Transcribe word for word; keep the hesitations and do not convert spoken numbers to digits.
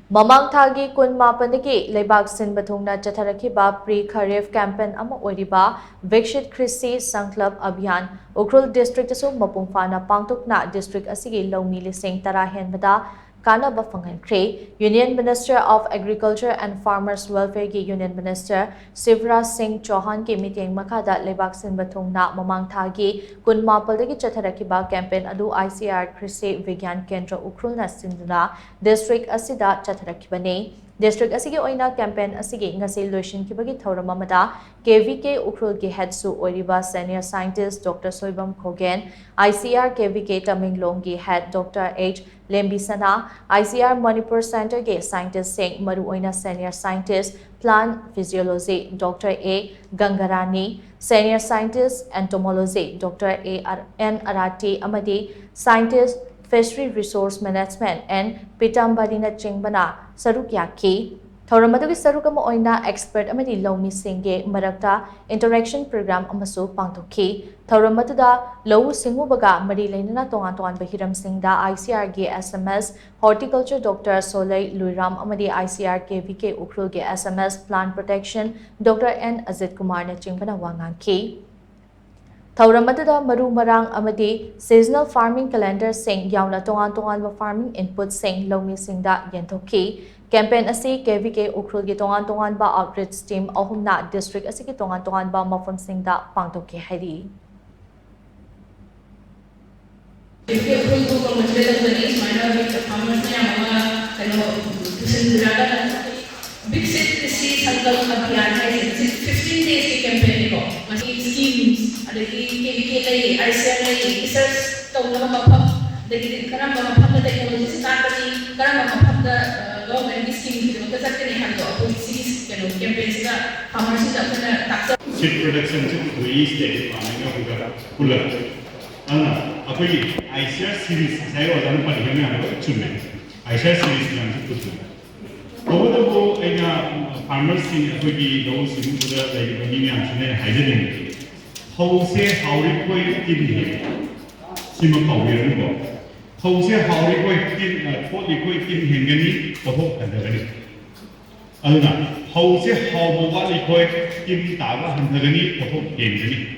ꯃꯃꯥꯡ ꯊꯥꯒꯤ ꯀꯨꯟ ꯃꯥꯄꯟꯗꯒꯤ ꯂꯩꯕꯥꯛ ꯁꯤꯟꯕ ꯊꯨꯡꯅ ꯆꯠꯊꯔꯛꯈꯤꯕ ꯄ꯭ꯔꯤ ꯈꯔꯤꯐ ꯀꯦꯝꯄꯦꯟ ꯑꯃ ꯑꯣꯏꯔꯤꯕ ꯚꯤꯛꯁꯤꯠ ꯀ꯭ꯔꯤꯁꯤ ꯁꯪꯀꯜꯞ ꯑꯚꯤꯌꯥꯟ ꯎꯈ꯭ꯔꯨꯜ ꯗꯤꯁꯇ꯭ꯔꯤꯛꯇꯁꯨ ꯃꯄꯨꯡ ꯐꯥꯅ ꯄꯥꯡꯊꯣꯛꯇꯨꯅ ꯗꯤꯁꯇ꯭ꯔꯤꯛ ꯑꯁꯤꯒꯤ ꯂꯧꯃꯤ ꯂꯤꯁꯤꯡ ꯇꯔꯥ ꯍꯦꯟꯕꯗ ꯀꯥꯟꯅꯕ ꯐꯪꯍꯟꯈ꯭ꯔꯦ꯫ Union Minister of Agriculture and Farmers Welfare ꯒꯤ Union Minister ꯁꯤꯕꯔꯥꯖ ꯁꯤꯡ ꯆꯧꯍꯥꯟꯒꯤ ꯃꯤꯠꯌꯦꯡ ꯃꯈꯥꯗ ꯂꯩꯕꯥꯛ ꯁꯤꯟꯕ ꯊꯨꯡꯅ ꯃꯃꯥꯡ ꯊꯥꯒꯤ ꯀꯨꯟ ꯃꯥꯄꯜꯗꯒꯤ ꯆꯠꯊꯔꯛꯈꯤꯕ ꯀꯦꯝꯄꯦꯟ ꯑꯗꯨ ꯑꯥꯏ ꯁꯤ ꯑꯥꯔ ꯀ꯭ꯔꯤꯁꯤ ꯕꯤꯒ꯭ꯌꯥꯟ ꯀꯦꯟꯗ꯭ꯔ ꯎꯈ꯭ꯔꯨꯜꯅ ꯁꯤꯟꯗꯨꯅ ꯗꯤꯁꯇ꯭ꯔꯤꯛ ꯑꯁꯤꯗ ꯆꯠꯊꯔꯛꯈꯤꯕꯅꯤ꯫ ꯗꯤꯁꯇ꯭ꯔꯤꯛ ꯑꯁꯤꯒꯤ ꯑꯣꯏꯅ ꯀꯦꯝꯄꯦꯟ ꯑꯁꯤꯒꯤ ꯉꯁꯤ ꯂꯣꯏꯁꯤꯟꯈꯤꯕꯒꯤ ꯊꯧꯔꯝ ꯑꯃꯗ ꯀꯦ ꯚꯤ ꯀꯦ ꯎꯈ꯭ꯔꯨꯜꯒꯤ ꯍꯦꯗꯁꯨ ꯑꯣꯏꯔꯤꯕ senior scientist doctor Soibam Khogen, I C R K V K ꯇꯃꯦꯡꯂꯣꯡꯒꯤ ꯍꯦꯗ ꯗꯣꯛꯇꯔ ꯑꯩꯆ ꯂꯦꯝꯕꯤꯁꯅꯥ, ꯑꯥꯏ ꯁꯤ ꯑꯥꯔ ꯃꯅꯤꯄꯨꯔ ꯁꯦꯟꯇꯔꯒꯤ ꯁꯥꯏꯟꯇꯤꯁꯁꯤꯡ, ꯃꯔꯨꯑꯣꯏꯅ senior scientist plant physiology doctor A Gangarani, senior scientist entomology doctor A R N Arati ꯑꯃꯗꯤ scientist fishery resource management N ꯄꯤꯇꯥꯝꯕꯥꯔꯤꯅꯆꯤꯡꯕꯅ ꯁꯔꯨꯛ ꯌꯥꯈꯤ꯫ ꯊꯧꯔꯝ ꯑꯗꯨꯒꯤ ꯁꯔꯨꯛ ꯑꯃ ꯑꯣꯏꯅ ꯑꯦꯛꯁꯄꯔꯠ ꯑꯃꯗꯤ ꯂꯧꯃꯤꯁꯤꯡꯒꯤ ꯃꯔꯛꯇ ꯏꯟꯇꯔꯦꯛꯁꯟ ꯄ꯭ꯔꯣꯒ꯭ꯔꯥꯝ ꯑꯃꯁꯨ ꯄꯥꯡꯊꯣꯛꯈꯤ꯫ ꯊꯧꯔꯝ ꯑꯗꯨꯗ ꯂꯧꯎ ꯁꯤꯡꯎꯕꯒ ꯃꯔꯤ ꯂꯩꯅꯅ ꯇꯣꯉꯥꯟ ꯇꯣꯉꯥꯟꯕ ꯍꯤꯔꯝꯁꯤꯡꯗ ꯑꯥꯏ ꯁꯤ ꯑꯥꯔꯒꯤ S M S horticulture doctor Solei Luiram ꯑꯃꯗꯤ I C R K V K ꯎꯈ꯭ꯔꯨꯜꯒꯤ S M S plant protection doctor N Ajit ꯀꯨꯃꯥꯔꯅꯆꯤꯡꯕꯅ ꯋꯥ ꯉꯥꯡꯈꯤ꯫ ꯊꯧꯔꯝ ꯑꯗꯨꯗ ꯃꯔꯨ ꯃꯔꯥꯡ ꯑꯃꯗꯤ ꯁꯤꯖꯅꯦꯜ ꯐꯥꯔꯃꯤꯡ ꯀꯦꯂꯦꯟꯗꯔꯁꯤꯡ ꯌꯥꯎꯅ ꯇꯣꯉꯥꯟ ꯇꯣꯉꯥꯟꯕ ꯐꯥꯔꯃꯤꯡ ꯏꯟꯄꯨꯠꯁꯤꯡ ꯂꯧꯃꯤꯁꯤꯡꯗ ꯌꯦꯟꯊꯣꯛꯈꯤ꯫ ꯀꯦꯝꯄꯦꯟ ꯑꯁꯤ ꯀꯦ ꯚꯤ ꯀꯦ ꯎꯈ꯭ꯔꯨꯜꯒꯤ ꯇꯣꯉꯥꯟ ꯇꯣꯉꯥꯟꯕ ꯑꯥꯎꯠꯔꯤꯆ ꯇꯤꯝ ꯑꯍꯨꯝꯅ ꯗꯤꯁꯇ꯭ꯔꯤꯛ ꯑꯁꯤꯒꯤ ꯇꯣꯉꯥꯟ ꯇꯣꯉꯥꯟꯕ ꯃꯐꯝꯁꯤꯡꯗ ꯄꯥꯡꯊꯣꯛꯈꯤ ꯍꯥꯏꯔꯤ꯫ ꯑꯩꯈꯣꯏ ꯎꯈ꯭ꯔꯨꯜ ꯀꯣꯡꯒ꯭ꯔꯦꯁꯇ ꯇꯧꯒꯅꯤ, ꯁꯨꯃꯥꯏꯅ ꯍꯧꯖꯤꯛ ꯐꯥꯔꯃꯔꯁ ꯃꯌꯥꯝ ꯑꯃ ꯀꯩꯅꯣ ꯄꯨꯁꯤꯟꯕꯤꯔꯒ ꯕꯤꯛꯁꯤꯠ ꯀ꯭ꯔꯤꯁꯤ ꯁꯪꯀꯜꯞ ꯑꯚꯤꯌꯥꯟ ꯍꯥꯏꯁꯦ ꯍꯧꯖꯤꯛ ꯐꯤꯐꯇꯤꯟ ꯗꯦꯖꯀꯤ ꯀꯦꯝꯄꯦꯟꯅꯤꯀꯣ꯫ ꯃꯁꯤ ꯁ꯭ꯀꯤꯝꯁ, ꯑꯗꯒꯤ ꯀꯦ ꯚꯤ ꯀꯦ ꯂꯩ, ꯑꯥꯏ ꯁꯤ ꯑꯥꯔ ꯂꯩ, ꯔꯤꯁꯔꯁ ꯇꯧꯅꯕ ꯃꯐꯝ, ꯑꯗꯒꯤꯗꯤ ꯀꯔꯝꯕ ꯃꯐꯝꯗ ꯇꯦꯛꯅꯣꯂꯣꯖꯤꯁꯤ ꯇꯥꯛꯀꯅꯤ, ꯀꯔꯝꯕ ꯃꯐꯝꯗ ꯒꯚꯔꯟꯃꯦꯟꯠꯀꯤ ꯁ꯭ꯀꯤꯝꯒꯤꯗꯃꯛꯇ ꯆꯠꯀꯅꯤ ꯍꯥꯏꯕꯗꯣ ꯑꯩꯈꯣꯏ ꯁꯤꯒꯤ ꯀꯩꯅꯣ ꯀꯦꯝꯄꯦꯟꯁꯤꯗ ꯐꯥꯔꯃꯔꯁꯤꯡꯗ ꯑꯩꯈꯣꯏꯅ ꯇꯥꯛꯆ ꯁꯤꯠ ꯄ꯭ꯔꯣꯗꯛꯁꯟꯁꯤ ꯄꯨꯊꯣꯛꯏ ꯁ꯭ꯇꯦꯠ ꯗꯤꯄꯥꯔꯠꯃꯦꯟꯒ ꯑꯩꯈꯣꯏꯒ ꯄꯨꯜꯂꯒ꯫ ꯑꯗꯨꯅ ꯑꯩꯈꯣꯏꯒꯤ ꯑꯥꯏ ꯁꯤ ꯑꯥꯔ ꯁꯤꯔꯤꯁ ꯉꯁꯥꯏ ꯑꯣꯖꯥꯅ ꯄꯟꯈꯤꯕ ꯃꯌꯥꯝꯗꯣ ꯂꯣꯏ ꯆꯨꯝꯃꯦ꯫ ꯑꯥꯏ ꯁꯤ ꯑꯥꯔ ꯁꯤꯔꯤꯁ ꯃꯌꯥꯝꯁꯤ ꯄꯨꯊꯣꯛꯏ꯫ ꯇꯧꯕꯇꯕꯨ ꯑꯩꯅ ꯐꯥꯔꯃꯔꯁꯤꯡ, ꯑꯩꯈꯣꯏꯒꯤ ꯂꯧꯎ ꯁꯤꯡꯎꯕꯗ ꯂꯩꯔꯤꯕ ꯃꯤ ꯃꯌꯥꯝꯁꯤꯅ ꯑꯩꯅ ꯍꯥꯏꯖꯅꯤꯡꯕꯗꯤ ꯐꯧꯁꯦ ꯍꯥꯎꯔꯤꯈꯣꯏ ꯇꯤꯟ ꯍꯦꯛ ꯁꯤꯃ ꯀꯥꯎꯕꯤꯔꯅꯨꯀꯣ꯫ ꯐꯧꯁꯦ ꯍꯥꯎꯔꯤꯈꯣꯏ ꯇꯤꯟ, ꯑ, ꯊꯣꯠꯂꯤꯈꯣꯏ ꯇꯤꯟ ꯍꯦꯟꯒꯅꯤ, ꯄꯣꯠꯊꯣꯛ ꯍꯟꯊꯒꯅꯤ꯫ ꯑꯗꯨꯅ ꯐꯧꯁꯦ ꯍꯥꯎꯕ ꯋꯥꯠꯂꯤꯈꯣꯏ ꯇꯤꯟ ꯇꯥꯕ ꯍꯟꯊꯒꯅꯤ, ꯄꯣꯠꯊꯣꯛ ꯍꯦꯟꯒꯅꯤ꯫